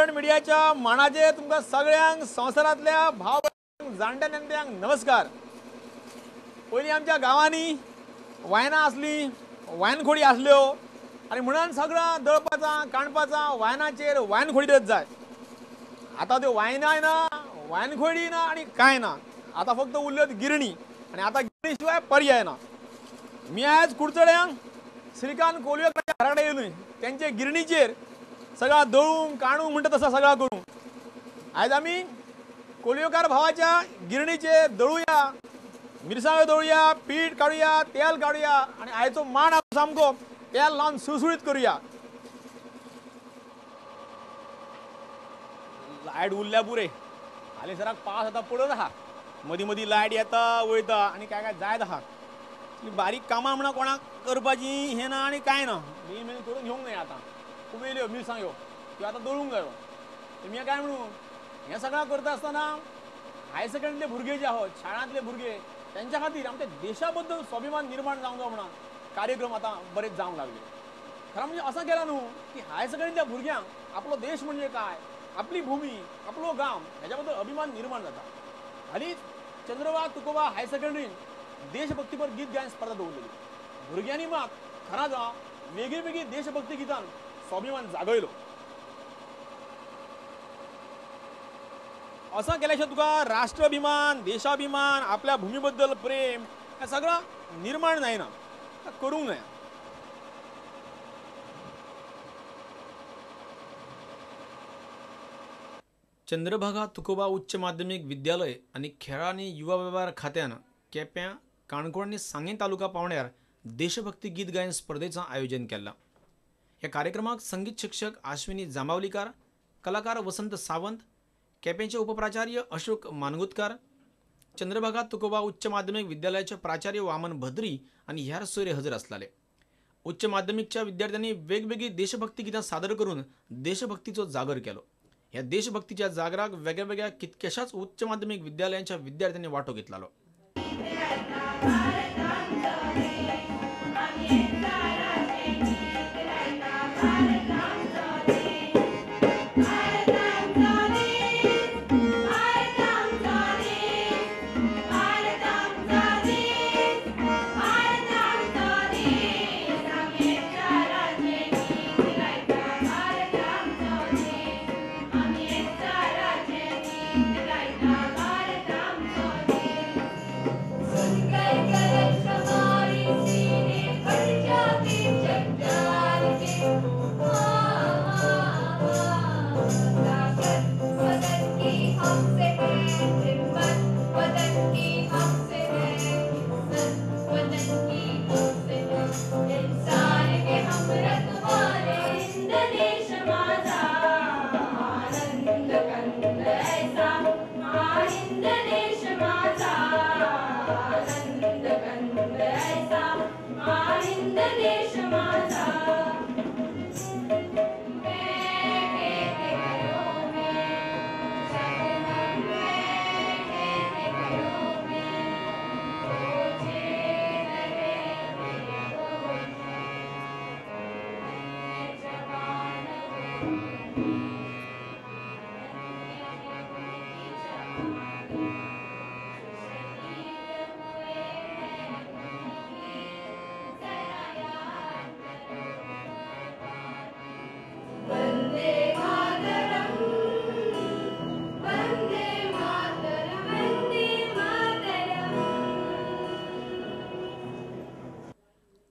कोंकण मिडियाच्या मानाचे तुमकां सगळ्यांक संवसारांतल्या भाव जाणट्या नेणट्यांक नमस्कार। पयलीं आमच्या गांवांनी वायनां आसली, वायनखोडी आसल्यो आनी म्हणून सगळां दळपाचा काणपाचा वायनाचेर वायनखोडीच जाय। आतां त्यो वायनाय ना, वायनखोडी ना आनी कांय ना। आतां फक्त उरल्यो गिरणी आनी आतां गिरणी शिवाय पर्याय ना। मी आयज कुडचड्यांक श्रीकांत कोलवेकराच्या घरा कडेन येयलोय, तेंचे गिरणीचेर सगळा दळूंक काणूंक म्हणटा तसा सगळा करूंक। आयज आमी कोलवेकार भावाच्या गिरणीचेर दळुया, मिरसांग्यो दळुया, पीठ काडुया, तेल काडुया आनी आयचो माण सामको तेल लावन सुळसुळीत करुया। लायट उरल्या पुरे, हालींसराक पावस आतां पडत आहा, मदीं मदीं लायट येता वयता आनी काय काय जायत आहा। बारीक कामां म्हणा कोणाक करपाची हें ना आनी कांय ना, बेगीन बेगीन करून घेवंक जाय। आतां खूब येयल्यो मिरसांग्यो, त्यो आतां दळूंक जायो। मी काय म्हणू, हें सगळें करता आसतना हायर सेकंडरीतले भुरगे जे आहात, शाळांतले भुरगे, तेंच्या खातीर आमच्या देशा बद्दल स्वाभिमान निर्माण जावंक जाय म्हणून कार्यक्रम आतां बरेच जावंक लागले। खरें म्हणजे असो केला न्हू की हायर सेकंडरीतल्या भुरग्यांक आपलो देश म्हणजे काय, आपली भूमी, आपलो गांव हेच्या बद्दल अभिमान निर्माण जाता। हालींच चंद्रबा तुकोबा हायर सेकंडरीन देशभक्तीपर गीत गायन स्पर्धा दवरलेली। भुरग्यांनी मात खरां जावं वेगळी वेगळी देशभक्ती गितान स्वाभिमान जागयलो। असं केल्याशिवाय तुका राष्ट्राभिमान, देशाभिमान, आपल्या भूमीबद्दल प्रेम हें सगळं निर्माण जायना, करूंक जाय। चंद्रभागा तुकोबा उच्च माध्यमीक विद्यालय आनी खेळां आनी युवा वेव्हार खात्यान केप्यां, काणकोण आनी सांगें तालुका पावंड्यार देशभक्ती गीत गायन स्पर्धेचें आयोजन केलां। ह्या कार्यक्रमाक संगीत शिक्षक आश्विनी जांबावलीकार, कलाकार वसंत सावंत, केपेंचे उपप्राचार्य अशोक मानगुतकार, चंद्रभागा तुकोबा उच्च माध्यमीक विद्यालयाचे प्राचार्य वामन भद्री आनी हेर सोयरे हजर आसलेले। उच्च माध्यमीकच्या विद्यार्थ्यांनी वेगवेगळी देशभक्ती गितां सादर करून देशभक्तीचो जागर केलो। ह्या देशभक्तीच्या जागराक वेगळ्यावेगळ्या कितक्याशाच उच्च माध्यमीक विद्यालयांच्या विद्यार्थ्यांनी वांटो घेतलालो।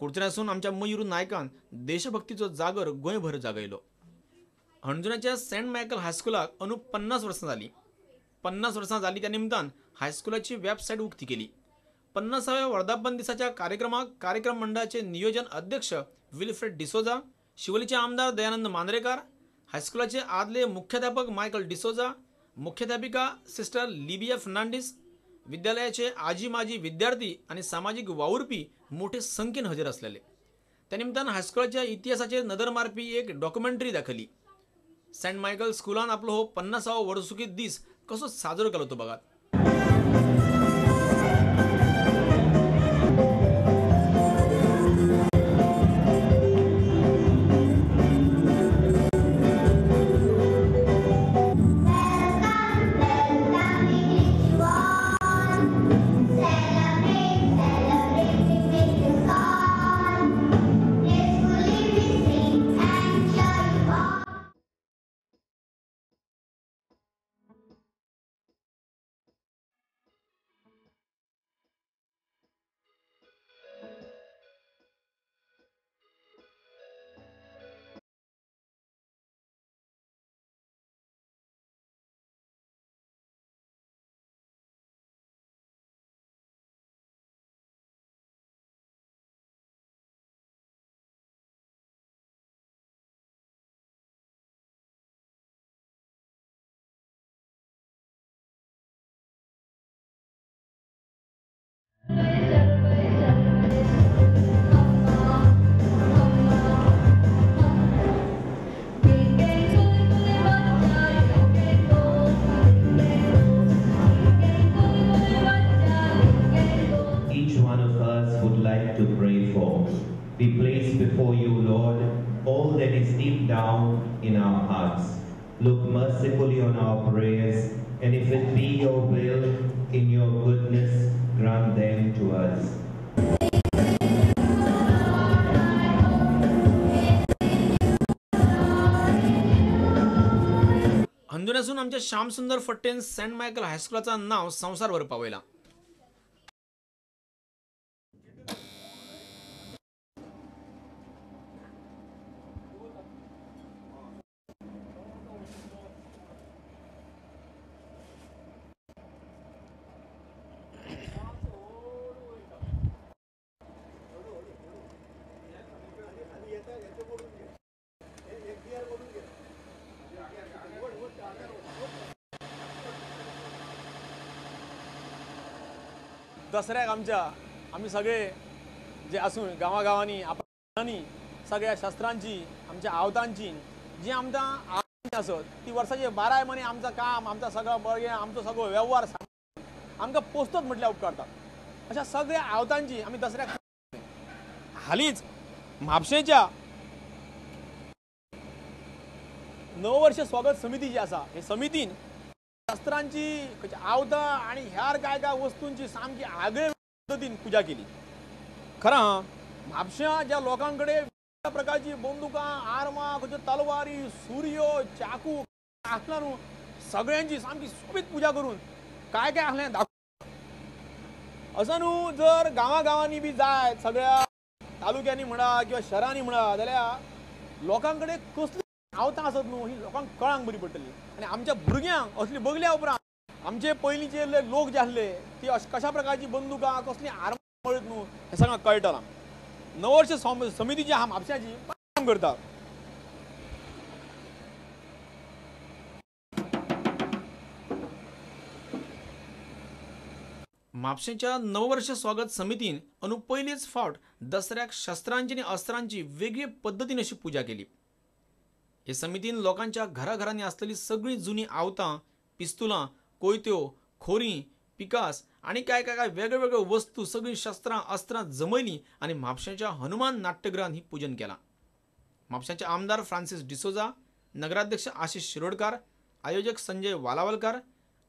कुडचड्यासून आमच्या मयूर नायकान देशभक्तीचो जागर गोंयभर जागयलो। हणजुण्याच्या सेंट मायकल हायस्कुलाक अंदू 50 वर्सां जालीं। 50 वर्सां जालीं त्या निमतान हायस्कुलाची वेबसायट उक्ती केली। 50व्या वर्धापन दिसाच्या कार्यक्रमाक कार्यक्रम मंडळाचे नियोजन अध्यक्ष विल्फ्रेड डिसोजा, शिवोलीचे आमदार दयानंद मांद्रेकार, हायस्कुलाचे आदले मुख्याध्यापक मायकल डिसोजा, मुख्याध्यापिका सिस्टर लिबिया फर्नांडीस, विद्यालयाचे आजी माजी विद्यार्थी आनी सामाजीक वावुरपी मोठे संख्येन हजर आसलेले। त्या निमतान हायस्कुलाच्या इतिहासाचेर नदर मारपी एक डॉक्युमेंटरी दाखयली। सेंट मायकल स्कुलान आपलो हो 50वो वर्सुकी दीस कसो साजरो केलो तो बघात। deep down in our hearts. Look mercifully on our prayers, and if it be your will, in your goodness, grant them to us. अंदुनासून आमच्या श्यामसुंदर फट्टेन सेंट मायकल हायस्कुलाचा नाव संवसारभर पावयला. दसऱ्याक आमच्या आमी सगळे जे आसून गांवागांवांनी आपणांनी सगळ्या शस्त्रांची आमच्या आवतांची जी आमकां आसत ती वर्साचे 12 म्हयने आमचो काम आमचो सगळो बळगें आमचो सगळो वेव्हार आमकां पोसतोच म्हटल्यार उपकारता. अशा सगळ्या आवतांची आमी दसऱ्याक हालींच म्हापशेंच्या नववर्ष स्वागत समिती जी आसा हे समितीन शस्त्रांची आवतां आनी ह्यार काय काय वस्तूंची सामकी आगळे पद्दतीन पुजा केली. खरं म्हापश्यां ज्या लोकां कडेन प्रकारची बंदुकां आर्मां खंयच्यो तलवारी सुरयो चाकू आसला न्हू सगळ्यांची सामकी सोबीत पुजा करून काय काय आसलें दाखोव. असो न्हू जर गांवागांवांनी बी जायत सगळ्या तालुक्यांनी म्हणा किंवा शहरांनी म्हणा जाल्यार लोकां कडेन कसली आवतां आसत न्हू ही लोकांक कळांक बरी पडटली. आनी आमच्या भुरग्यांक असली बगल्या उपरांत आमचे पयलींचे लोक जे आसले ती कशा प्रकारची बंदुकां कसली आर्मां मेळत न्हू हें सगळें कळटलां. नववर्ष समिती जी आहा म्हापश्याची काम करता. म्हापशेंच्या नववर्ष स्वागत समितीन अंदू पयलीच फावट दसऱ्याक शस्त्रांची आनी अस्त्रांची वेगळे पद्दतीन अशी पुजा केली. हे समितीन लोकांच्या घराघरांनी आसलेली सगळीं जुनी आवतां पिस्तुलां कोयत्यो खोरी पिकास आनी काय काय काय वेगळे वेगळे वस्तू सगळीं शस्त्रां अस्त्रां जमयलीं आनी म्हापशेंच्या हनुमान नाट्यगृहान ही पूजन केलां. म्हापशेंचे आमदार फ्रांसीस डिसोजा, नगराध्यक्ष आशिष शिरोडकार, आयोजक संजय वालावलकार,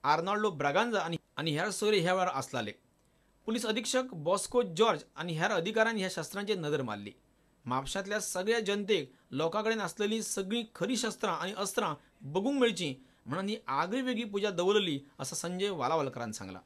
आर्नाल्डो ब्रागांजा आनी हेर सोयरे ह्या वेळार आसलाले. पुलीस अधीक्षक बॉस्को जॉर्ज आनी हेर अधिकाऱ्यांनी ह्या शस्त्रांचेर नदर मारली. म्हापशांतल्या सगळ्या जनतेक लोकां कडेन आसलेली सगळीं खरी शस्त्रां आनी अस्त्रां बगूंक मेळचीं म्हणून ही आगळी वेगळी पुजा दवरली असं संजय वालावलकरान सांगलां.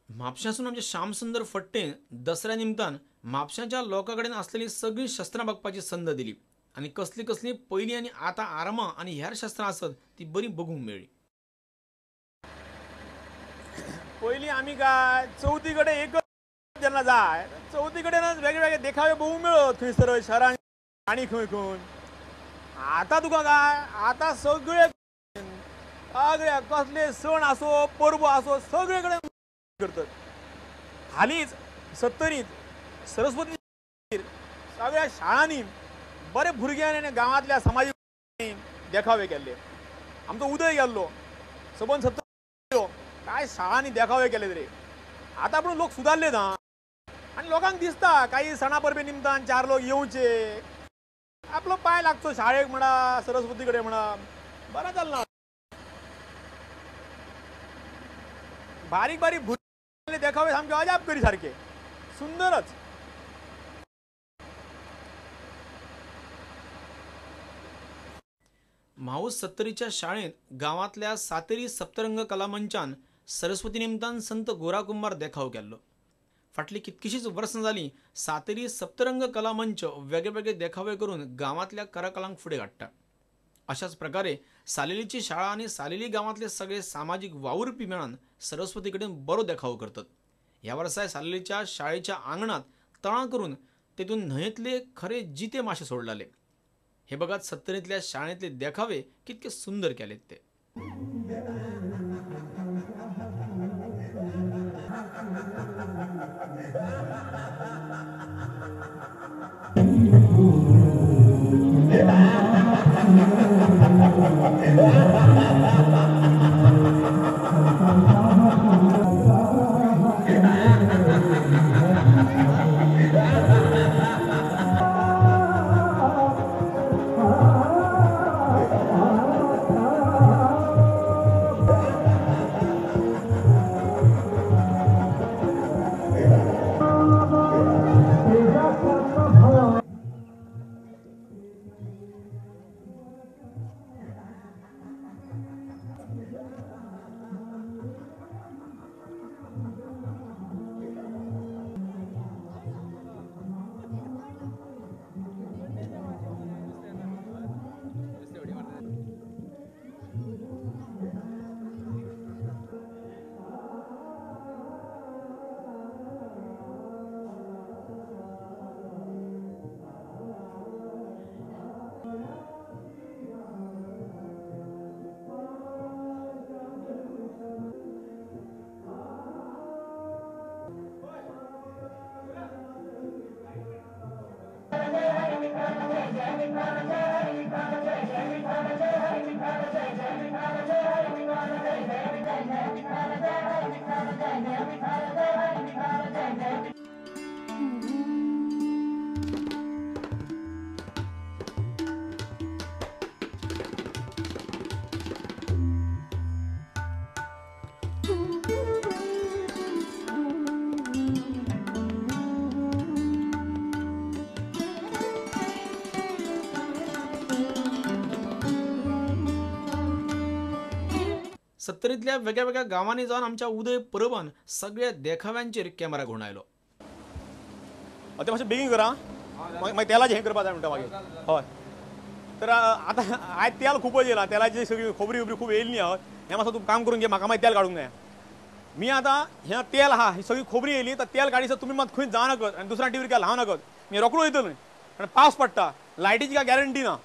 म्हापशासून आमचे श्यामसुंदर फट्टेन दसऱ्या निमतान म्हापशाच्या लोकां कडेन आसलेली सगळीं शस्त्रां बघपाची संद दिली आनी कसली कसली पयलीं आनी आतां आर्मां आनी हेर शस्त्रां आसत ती बरी बघूंक मेळ्ळी. पयलीं आमी काय चवथी कडेन एकच जेन्ना जाय चवथी कडेनच वेगळे वेगळे देखावे बघूंक मेळत थंयसर शहरान आनी खंय खंय. आतां तुका काय आतां सगळे सगळे कसले सण आसो परबो आसो सगळे कडेन करतात. हालींच सत्तरींत सरस्वती सगळ्या शाळांनी बरे भुरग्यांनी आनी गांवांतल्या समाजीक देखावे केल्ले. आमचो उदय गेल्लो सबंद 70 काय शाळांनी देखावे केले तरी आतां पूण लोक सुदारले ना आनी लोकांक दिसता काही सणा परबे निमतान चार लोक येवचे आपलो पांय लागचो शाळेक म्हणा सरस्वती कडेन म्हणा बरें चल्लां. बारीक बारीक भुरगे देखावे सामके अजाप करी सारके सुंदरच. म्हाऊस सत्तरीच्या शाळेंत गांवांतल्या सातेरी सप्तरंग कला मंचान सरस्वती निमतान संत गोरा कुंभार देखाव केल्लो. फाटलीं कितकीशींच वर्सां जालीं सातेरी सप्तरंग कला मंच वेगळे वेगळे देखावे करून गांवांतल्या कलाकारांक फुडें काडटा. अशाच प्रकारे सालेलीची शाळा आनी सालेली गांवांतले सगळे सामाजीक वावुरपी मेळान सरस्वती कडेन बरो देखावो करतात. ह्या वर्साय सालेलीच्या शाळेच्या आंगणांत तळां करून तेतून न्हंयेंतले खरे जिते माशे सोडलाले. हे बघात सत्तरींतल्या शाळेंतले देखावे कितके सुंदर केलेत ते. सत्तरींतल्या वेगळ्या वेगळ्या गांवांनी जावन आमच्या उदय परबान सगळ्या देखाव्यांचेर कॅमेरा घुंवडायलो. ते मातशें बेगीन करा, मागीर तेलाचें हें करपा जाय म्हणटा मागीर. हय, तर आतां आयज तेल खूबच येयलां, तेलाची सगळी खबरी उबरी खूब येयली न्ही. हें मातसो तूं काम करून घे, म्हाका मागीर तेल काडूंक जाय. मी आतां हें तेल आहा, ही सगळी खबरी येयली तर तेल काडीसर तुमी मात खंय जावं नाकत आनी दुसऱ्या टिवीर काय लावं नाकत. मी रोकडो वयतलो न्ही, कारण पावस पडटा, लायटीची काय गॅरंटी ना.